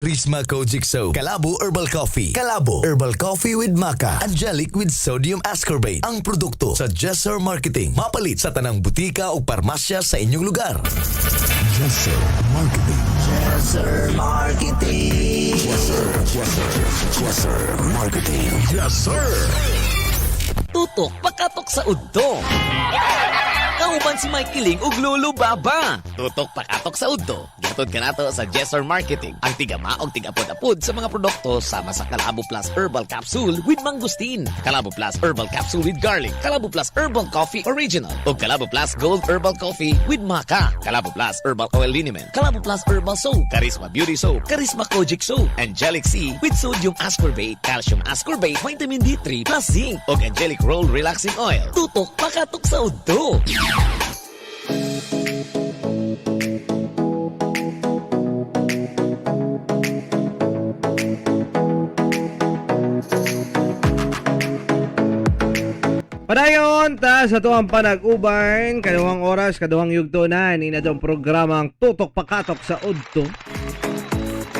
Prisma Kojic Soap, Kalabo Herbal Coffee, Kalabo Herbal Coffee with Maca, Angelic with Sodium Ascorbate. Ang produkto sa Jesser Marketing. Mapalit sa tanang butika o parmasya sa inyong lugar. Jesser Marketing. Jesser Marketing. Jesser, Jesser, Jesser Marketing. Jesser. Tutok pakatok sa udto. Kauban si Mike Kiling ug Lolo Baba. Tutok pakatok sa udto. Gihatod kanato sa Jesser Marketing. Ang tigama og tigapod-apod sa mga produkto sama sa Kalabo Plus Herbal Capsule with Mangosteen, Kalabo Plus Herbal Capsule with Garlic, Kalabo Plus Herbal Coffee Original, ug Kalabo Plus Gold Herbal Coffee with Maca, Kalabo Plus Herbal Oil Liniment, Kalabo Plus Herbal Soap, Charisma Beauty Soap, Charisma Kojic Soap, Angelic C with Sodium Ascorbate, Calcium Ascorbate, Vitamin D3 plus Zinc, ug Angelic Roll Relaxing Oil. Tutok pakatok sa udto. Padayon ta sa tuang panag-uban, kaduhang oras, kaduhang yugto na, ni na itong programa ang Tutok Pakatok sa Udto.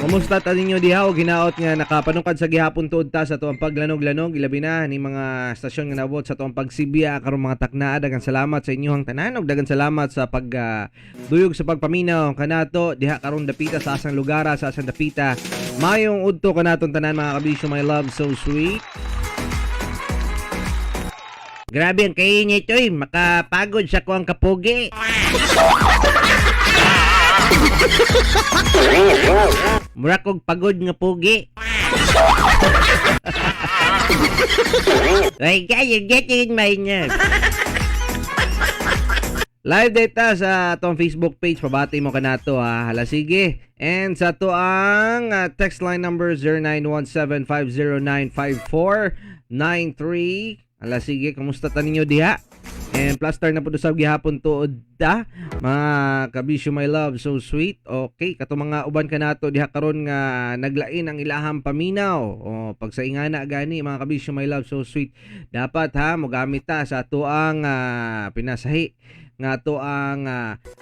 Kumusta ta ninyo diha o ginaot nga nakapanungkad sa gihapon tuod ta sa tuang paglanog-lanog, ilabi na ni mga stasyon nga nabot sa tuang pagsibya karong mga taknaa. Daghang salamat sa inyong tanan ug daghang salamat sa pag duyog sa pagpaminaw kanato diha karong dapita sa asang lugar, sa asang dapita. Mayong udto kanatong tanan, mga kabisyo, my love so sweet. Grabe ang kainit oy, makapagod sa kuang kapugi. Mura kog pagod nga pugi. Ay, guys, you're getting my nerve. Live data sa atong Facebook page, pabati mo kanato ha. Hala sige. And sa ato ang text line number 0917-509-5493. Hala sige, kumusta ta ninyo diha? And plaster na po sa gihapon tuod ta. Mga kabisyo, my love, so sweet. Okay, kato mga uban kanato diha karon nga naglain ang ilahang paminaw. O pagsaingana gani, mga kabisyo, my love, so sweet. Dapat ha mogamit ta sa ato ang pinasahi nga ato ang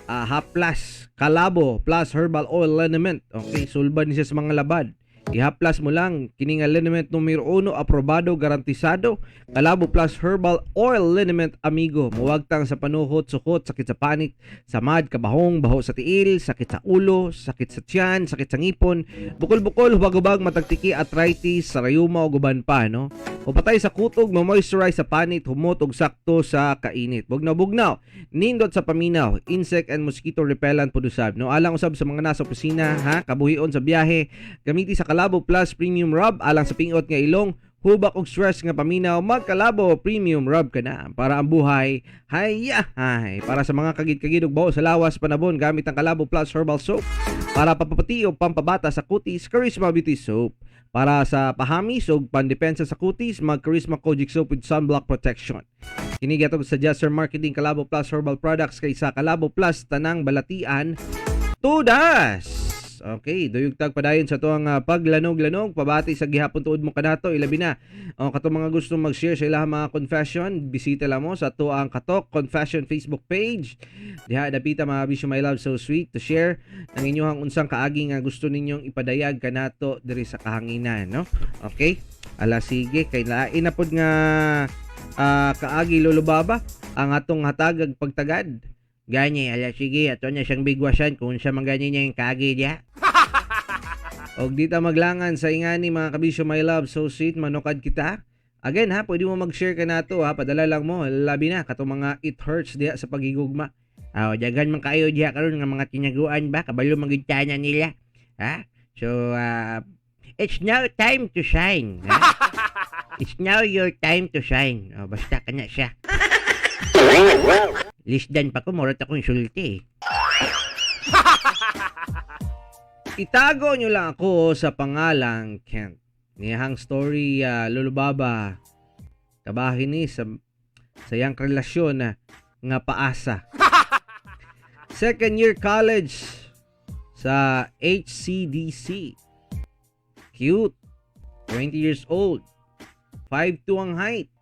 Haplas Kalabo Plus Herbal Oil Liniment. Okay, sulban ni siya sa mga labad. Ihaplas mo lang kini nga liniment numero 1, aprobado, garantisado. Kalabo Plus Herbal Oil Liniment, amigo. Muwagtang sa panuhot, sukot, sakit sa panit, samad, kabahong, baho sa tiil, sakit sa ulo, sakit sa tiyan, sakit sa ngipon, bukol-bukol, hubag-hubag, matagtiki, arthritis, sarayuma o guban pa, no? O patay sa kutog, ma-moisturize sa panit, humot og sakto sa kainit. Bugnaw-bugnaw, nindot sa paminaw, insect and mosquito repellent pud usab, no? Alang usab sa mga nasa opisina, ha, kabuhion sa biyahe, gamiti sa Kalabo Plus Premium Rub alang sa pingot nga ilong, hubak og stress nga paminaw, magkalabo Premium Rub ka na para ang buhay hayya hay. Para sa mga kagid-kagid og baho sa lawas, panabon gamit ang Kalabo Plus Herbal Soap. Para papapati o pampabata sa kutis, Charisma Beauty Soap. Para sa pahamis og pandepensa sa kutis, mag Charisma Kojic Soap with sunblock protection. Kini gihatod sa Jesser Marketing Kalabo Plus Herbal Products, kaysa Kalabo Plus tanang balatian tudas. Okay, duyog tag padayon sa tuang paglanog-lanog, pabati sa gihapon tuod mo kanato, ilabi na. O katong mga gusto mag-share sa ilang mga confession, bisita lang mo sa tuang Katok Confession Facebook page. Diha dapita, mga bisyo, my love so sweet, to share ang inyong unsang kaagi nga gusto ninyong ipadayag kanato diri sa kahanginan, no? Okay? Ala sige, kay lain na pod nga kaagi, Lolo Baba, ang atong hatagag pagtagad. Gani, ala sige, ato na siyang bigwasan kung siya man gani niya yung kaagi diha. Og di ta maglangan sa ingani, mga kabisyo, my love so sweet, manukad kita. Again ha, pwede mo mag-share ka nato ha, padala lang mo, labi na katong mga it hurts diha sa pagigugma. Aw, daghan man kayo diha karon nga mga tinaguan ba, kabalo man gyud na nila. Ha? So, it's now time to shine. Ha? It's now your time to shine. Oh, basta kana siya. Lisdan pa ko, murot akong sulti eh. Itago nyo lang ako sa pangalang Kent. Niyahang story, Lolo Baba, kabahin ni sa iyang relasyon na nga paasa. Second year college sa HCDC. Cute. 20 years old. 5'2 ang height.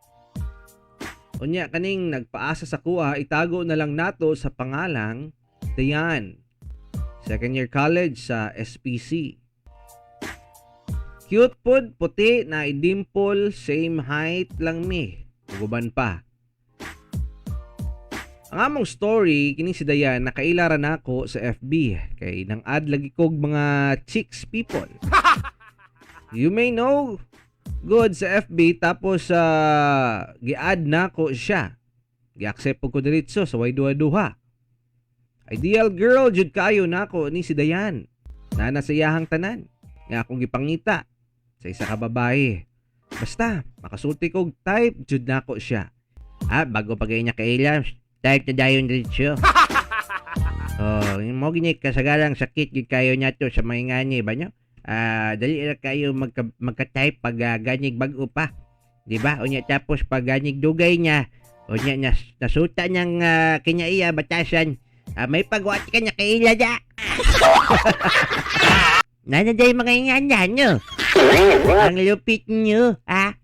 Unya kaning nagpaasa sa kuha, itago na lang nato sa pangalang Diane. Second year college sa SPC. Cute pod, puti, na dimple, same height lang mi. Ug uban pa. Ang among story, kini si Dayan, nakaila ra nako sa FB kay nang add lagi kog mga chicks people. You may know good sa FB, tapos gi-add nako siya. Gi-accept ko diretso sa way duha-duha. Ideal girl jud kayo nako ni si Dayan. Na nasa iyahang tanan nga akong gipangita sa isa ka babae. Basta makasulti kog type jud nako siya. Ah, bago pa gay niya kaila, type na dayon diretso. Oh, mo gini kasagalang sakit gid kayo niya to sa mga ngani ba nyo? Ah, dali ra kayo magka-type pag ganig bag-o pa. Di ba? Unya tapos pag ganig dugay niya, unya nasuta niyang kanya iya batasan. Ah, may pagwat ka niya kaila da. Nana day mga inganyan nyo. Ang lupit nyo, ha?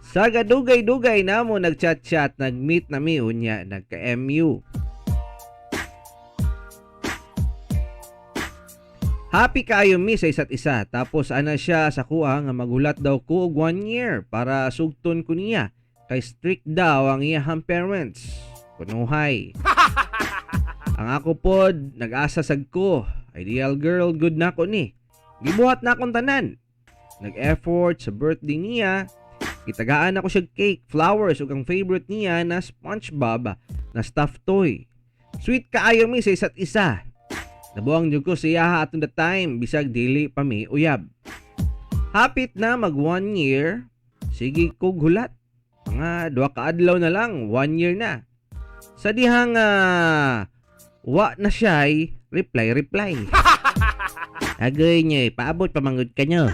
Sa gadugay-dugay na mo nagchat-chat, nag-meet na mi unya, nagka-MU. Happy kayo mi sa isa't isa. Tapos ana siya sa kuha nga magulat daw ko og 1 year para sugton ko niya. Kay strict daw ang iyahang parents. Kunuhay. Ang ako pod, nag-asa sad ko. Ideal girl, good na ko ni. Gibuhat na akong tanan. Nag-effort sa birthday niya. Gitagaan ako siya cake, flowers ug ang favorite niya na SpongeBob na stuffed toy. Sweet kaayo mi sa isa't isa. Nabuang jud ko siya atong the time bisag dili pa mi uyab. Hapit na mag 1 year, sige kog hulat. Mga 2 ka adlaw na lang, 1 year na. Sa dihang wa na siya'y reply reply. Agoy niyo, paabot pa manggod ka nyo.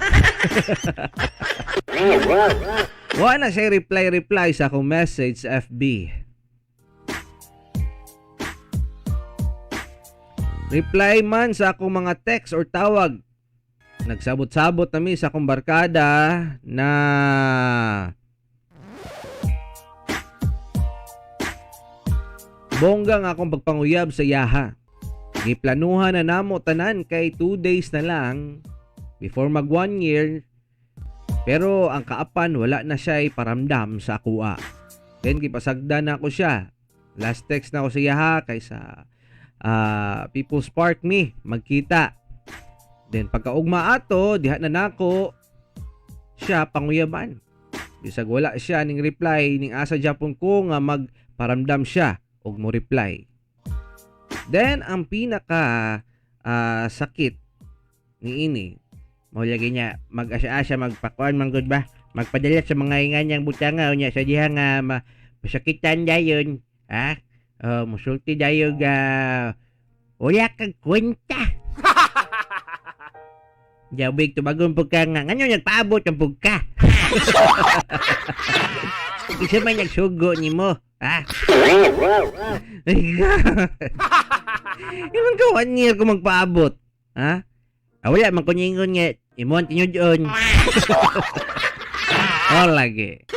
Wa na siya reply reply sa akong message sa FB. Reply man sa akong mga text or tawag. Nagsabot-sabot na mi sa akong barkada na bongga nga akong pagpanguyab sa yaha. Giplanuhan na namo tanan kay 2 days na lang before mag 1 year. Pero ang kaapan wala na siya'y paramdam sa akuha. Then gipasagdan na ako siya. Last text na ako sa yaha kay sa People's Park mi magkita. Then pagkaugma ato diha na nako siya panguyaban. Bisag wala siya ning reply ning asa Japon ko nga magparamdam siya og mo reply. Then ang pinaka sakit niini mo lagi niya mag-asa-asa magpakuan man gud ba, magpadala sa mga inganyang butanga unya sa diha nga masakitan dayon, ha? Oh, musulti dayon ga wala kang kwenta. Jawbig tubagon pug ka nga nganyo nagpaabot ang pug ka. Isa man nagsugo nimo, ha? Iman ka 1 year ko magpaabot, ha? Ah, wala man ko ningon nga imo ang tinud-on. Oh, lagi.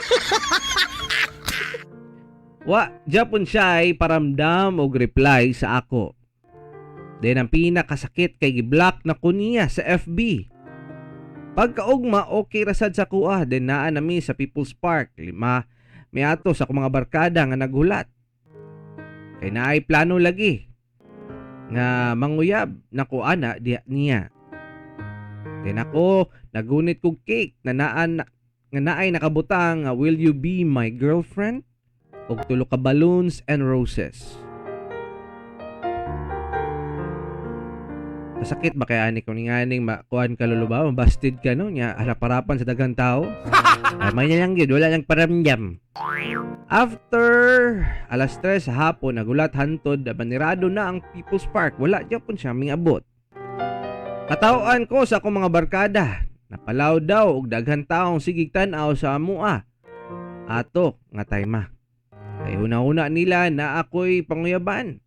Wa, Japon siya ay paramdam og reply sa ako. Then ang pinakasakit kay gi-block na ko niya sa FB. Pagkaugma, okay rasad sa kuha. Then naa nami sa People's Park. 5 miato sa akong mga barkada nga naghulat. Kay naay plano lagi nga manguyab na ko ana diha niya. Then ako nagunit kog cake na naan nga naay nakabutang nga will you be my girlfriend og tulo ka balloons and roses. Kasakit ba kaya ani kung ninganing makuan ka lolo ba, mabasted ka no nya harap-harapan sa daghang tao. May na lang gyud, wala lang paramdam. After alas 3 sa hapon nagulat hantod banirado na ang People's Park, wala gyapon siya mingabot. Katawaan ko sa akong mga barkada. Napalaw daw og daghan taong sigig tan-aw sa amoa. Ato nga time. Kay una-una nila na ako'y panguyaban.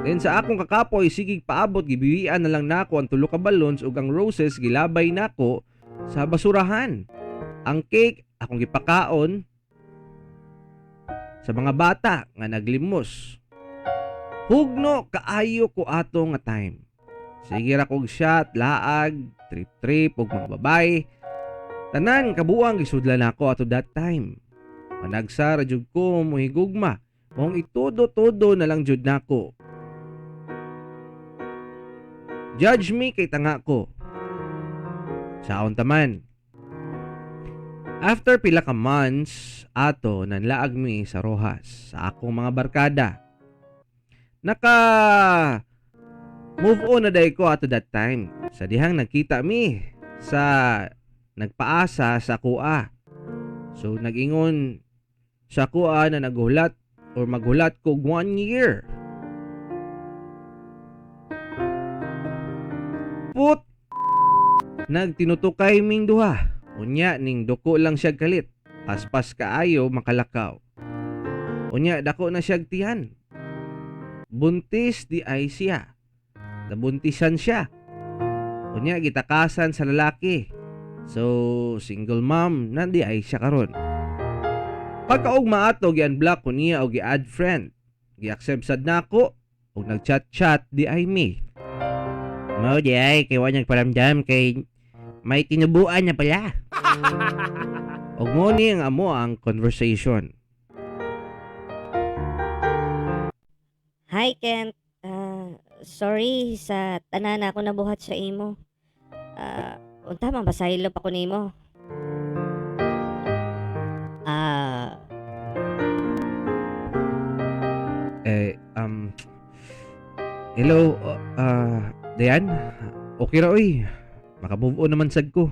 Then sa akong kakapoy sigig paabot gibiwian na lang nako ang tulo ka balloons ug ang roses gilabay nako sa basurahan. Ang cake akong gipakaon sa mga bata nga naglimos. Hugno kaayo ko ato nga time. Sige ra kog shot, laag, trip-trip ug mga babae. Tanan kabuang gisudlan nako ato that time. Panagsa ra jud ko mohigugma. Maong itudo-todo na lang jud nako. Judge me kay tanga ko. Saon taman. After pila ka months, ato nanlaag mi sa Rojas sa akong mga barkada. Naka move on na day ko ato that time. Sa dihang nagkita mi sa nagpaasa sa kuha. So nag-ingon sa kuha na naghulat or maghulat ko 1 year. Put nagtinutukay ming duha. Unya ning duko lang siya kalit. Paspas kaayo makalakaw. Unya dako na siya tiyan. Buntis di ay siya. Nabuntisan siya. Unya gitakasan sa lalaki. So single mom na di ay siya karon. Pagkaugma ato, gi-unblock ko niya og gi-add friend. Gi-accept sad nako og nag-chat-chat di ay mi. Mao di ay kay wa nagparamdam kay may tinubuan na pala. Og mo ni ang amo ang conversation. Hi, Kent. Sorry sa tanan ako nabuhat sa imo. Unta man pasaylo pa ko nimo. Eh, hello, Dayan? Okay ra oy. Maka-move on naman sad ko.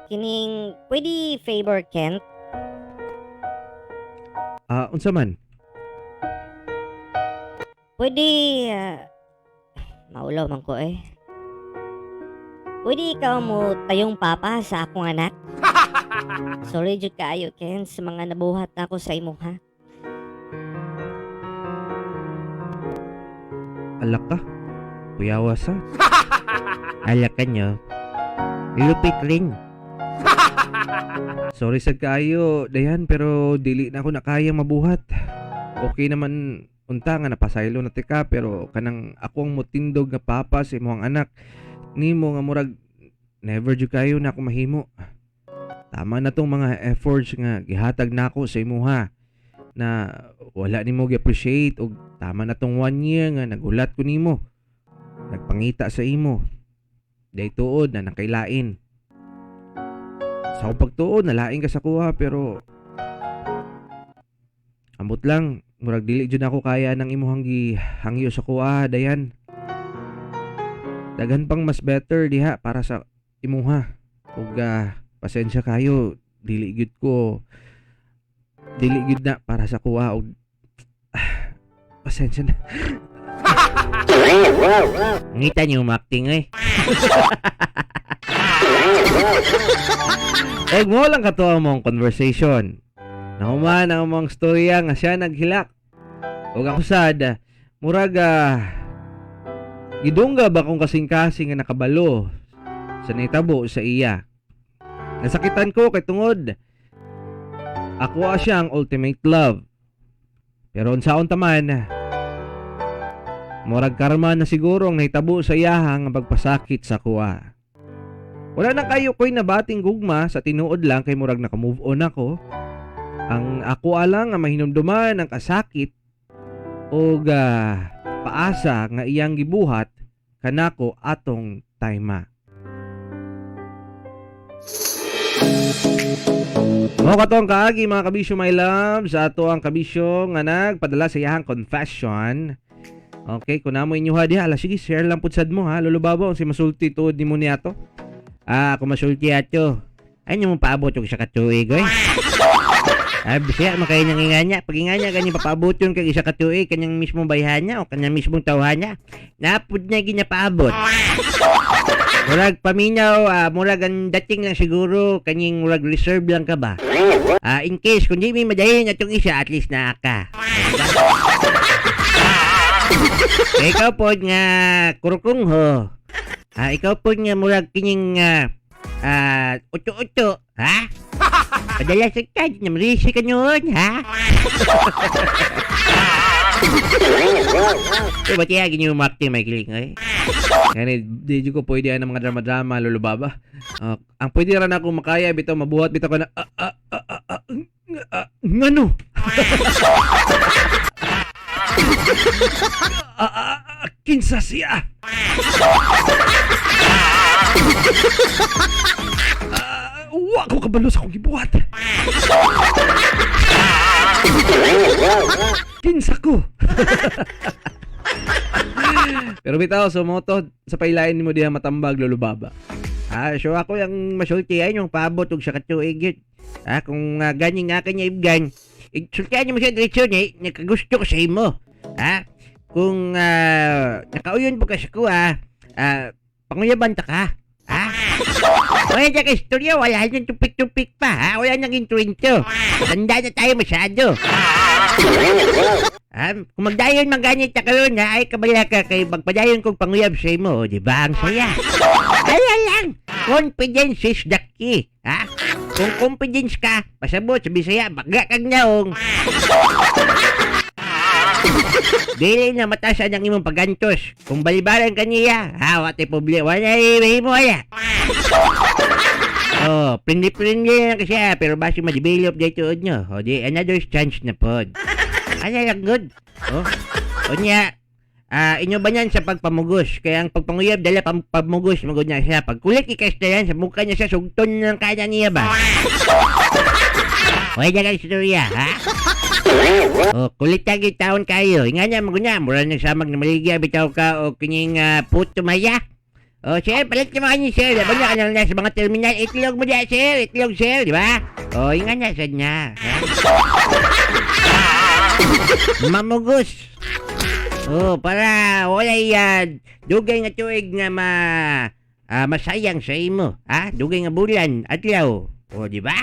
Kining pwede favor, Kent? Unsa man? Pwede maulaw man ko eh. Pwede ikaw mo tayong papa sa akong anak? Sorry jud kaayo, Ken, sa mga nabuhat nako sa imo ha. Alak ka. Kuyawa sa. Alak ka nyo. Lupit rin. Sorry sa kaayo, Dayan, pero dili na ako nakaya mabuhat. Okay naman unta nga napasaylo na tika, pero kanang ako ang mutindog nga papa sa imong anak nimo nga murag never jud kayo na ako mahimo. Tama na tong mga efforts nga gihatag nako sa imuha na wala nimo gi-appreciate, og tama na tong 1 year nga nagulat ko nimo. Nagpangita sa imo. Day tuod na nakailain. Sa akong pagtuod, nalain ka sa kuha, pero ambot lang, murag dili jud ako kaya ng imuhang gihangyo sa kuha, Dayan. Daghan pang mas better diha para sa imuha. Ug pasensya kayo, dili gyud ko, dili gyud na para sa kuha og pasensya na. Ngita niyo acting eh. Eg mo lang katuwa mong conversation. Nahuman ang mong storya nga siya naghilak. Ug ako sad, murag gidungga ba kung kasing-kasing nga nakabalo sa nahitabo sa iya. Nasakitan ko kay tungod ako siya ang ultimate love. Pero unsaon taman, murag karma na siguro ang nahitabo sa iyaha nga pagpasakit sa kuha. Wala na kayo ko'y nabating gugma sa tinuod lang kay murag naka-move on ako. Ang ako alang nga mahinumduman ang kasakit og paasa nga iyang gibuhat kanako atong time. Mao kato ang kaagi, mga kabisyo my love, sa ato ang kabisyo nga nagpadala sa iyahang confession. Okay, kung namo inyo ha diha, ala sige, share lang pud sad mo ha, Lolo Baba, si masulti tuod nimo niato. Ako masulti ato. Ay mo paabot og isa ka tuig oy. Bisaya man kayo nang inganya. Pag inganya ganyan papaabot yun kag isa ka tuig kanyang mismong bayhan niya o kanyang mismong tawhan niya. Napud niya ginapaabot. Murag paminaw, murag ang dating lang siguro kanyang murag reserve lang ka ba? In case kung di may madahin atong isa, at least naa ka. Kaya ikaw po nga kurukong ho. Ikaw po nga murag kining Uto-uto, ha? Padala sa ka, namrisi ka noon, ha? So, ba't iya ganyan yung marketing, may kiling, eh? Kaya di ko pwede ang mga drama-drama, Lolo Baba. Ah, ang pwede ra na akong makaya, bitaw mabuhat, bitaw ko na, ah, ah, ah, ah, ah, ah, ngano? Ah, ah, ah, kinsa siya? Ah, wa ko kabalo sa akong gibuhat. Kinsa ko? Pero bitaw, so mo to, sa pailain mo diha matambag, Lolo Baba. Ah, so ako yung masulti ay yung paabot og sa katuig yun. Ah, kung ganing nga kanya ibgan, sultihan niyo mo siya diretso niya, nakagusto ko sa imo. Ah, kung nakauyon po ka sa kuha, panguyaban ta ka. Ah? Wala na ka istorya, wala nang tupik-tupik pa, ha? Wala nang intro-intro. Tanda na tayo masyado. Ah, kung magdayon man ganit ta karon ha, ay kabala ka kay magpadayon kong panguyab sa imo, di ba? Ang saya. Kaya lang, confidence is the key, ha? Kung confidence ka, pasabot sa Bisaya, baga kag naong. Dili na matasan ang imong pagantos. Kung balibaran ka niya, ha, wala problema. Wala mo wala. Oh, friendly-friendly lang kasi ah, pero basi ma-develop dito nyo. O di, another chance na pod. Ano lang good? Oh. O niya, inyo ba niyan sa pagpamugos? Kaya ang pagpanguyab, dala pamugos, magod na siya. Pagkulit ikas na yan, sa mukha niya siya, sugton ng kanya niya ba? Wala ka istorya, ha? O, kulit tagi taon kayo. Inga niya, maguna, mura nang samag na maligya, bitaw ka, o kining puto maya. O, sir, palit ka mga niya, sir. Laban niya ka na sa mga terminal. Itlog mo diya, sir. Itlog, sir, di ba? O, inga niya, sad niya. Ha? Mamugos. Oh, para walay dugay nga tuig nga masayang sa imo, ha? Dugay nga bulan, adlaw. O, di ba?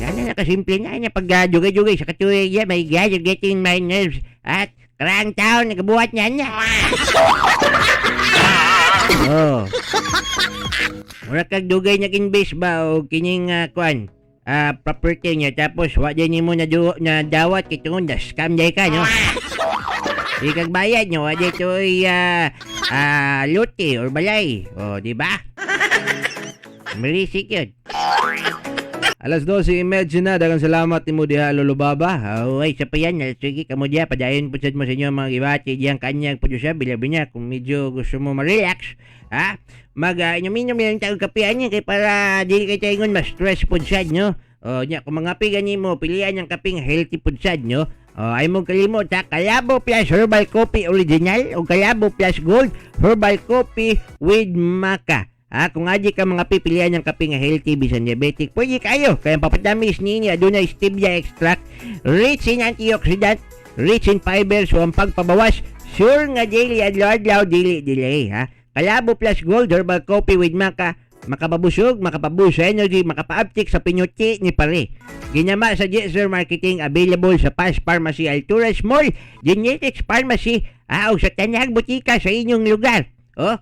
Yan na nakasimple na niya pag dugay-dugay sa katuig ya, my God, you're getting my nerves. At karang taon nagabuhat niya niya. Oh. Mura kag dugay nag-invest ba o kining kuan property niya tapos wa din nimo na, na dawat kay tungod na scam day ka no. Di kag bayad nyo, wa di to'y luti or balay. O, di ba? Marisik yun. Alas 12:30 na, daghang salamat nimo diha Lolo Baba. Away sa pa yan, sige kamo diha padayon pud sad mo sa inyo mga gibati diyang kanyang pud siya bilabi niya kung medyo gusto mo ma-relax, ha? Mag inom-inom lang tawag kape niya kay para dili kay taingon ma-stress pud sad no. O nya kung mga gani mo pilian ang kapeng healthy pud sad no. O ay mo kalimot ha, Kalabo Plus Herbal Coffee Original o Kalabo Plus Gold Herbal Coffee with Maca. Ah, kung adi ka mga pipilian ng kape nga healthy bisan diabetic, pwede kayo. Kaya ang papatamis niya, adunay stevia extract, rich in antioxidant, rich in fiber, so ang pagpabawas, sure nga daily adlaw-adlaw, dili delay, ha? Kalabo Plus Gold Herbal Coffee with Maca, makapabusog, makapaboost sa energy, makapaaptik sa pinyuti ni pare. Ginama sa Jetzer Marketing, available sa Paz Pharmacy, Alturas Mall, Genetics Pharmacy, o sa Tanyag Butika sa inyong lugar. Oh,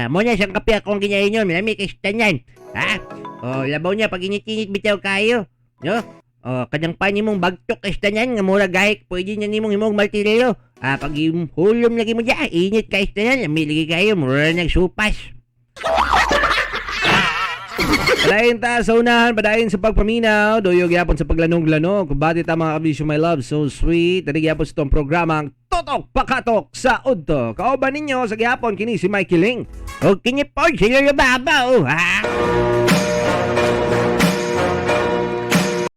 mo na siyang kape akong ginayon, lami kay tanan. Ha? Oh, labaw niya pag init-init bitaw kayo. No? Oh, kanang pa nimong bagtok kay tanan nga mura gahik, pwede na nimong himong martilyo. Ah, pag hulom lagi mo diya, init kay tanan, lami lagi kayo, mura nagsupas. Padayon ta sa unahan, padayon sa pagpaminaw, doyo gyapon sa paglanog-lanog. Kubati ta mga kabisyo my love, so sweet. Dali gyapon sa itong programa ang Totok Pakatok sa Udto. Kauban ninyo sa gyapon kini si Mikey Ling. O kini po si Lolo Baba, oh, ha?